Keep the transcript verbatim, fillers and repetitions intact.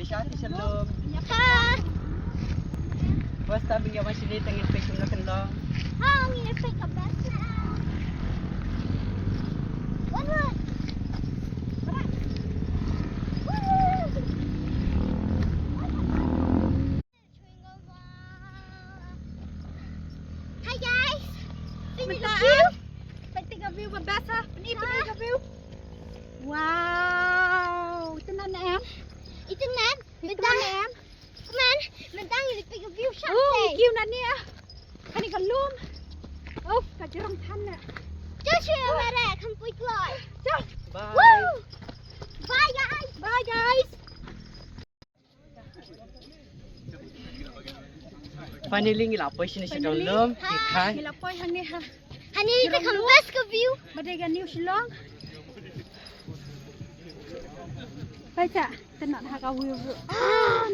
Shalom. Ha. Basta bing ya masih ni tengin pei sum na kendong. Ha, ngi pei ka bas na. One, one. Hi guys. Pynti ka view. Pynti ka view ba best ha. Pynti ka view. Wow. Ito na na em. Ito na. Ito na em. Come on. Mynta ngi pynti ka view shot. Oh, view na ni ah. Kani ka lum. Oh, ka jrong than na. Just remember that. Come quick, Lord. Bye. Woo. Bye guys. Bye guys. Finally ngi la poi shane sha ka lum. Hi. Ngi la poi hangne ha. Hangne te kham best ka view. Ba dei ka New Shillong. Pai cha, te nang ha ka view. Ah.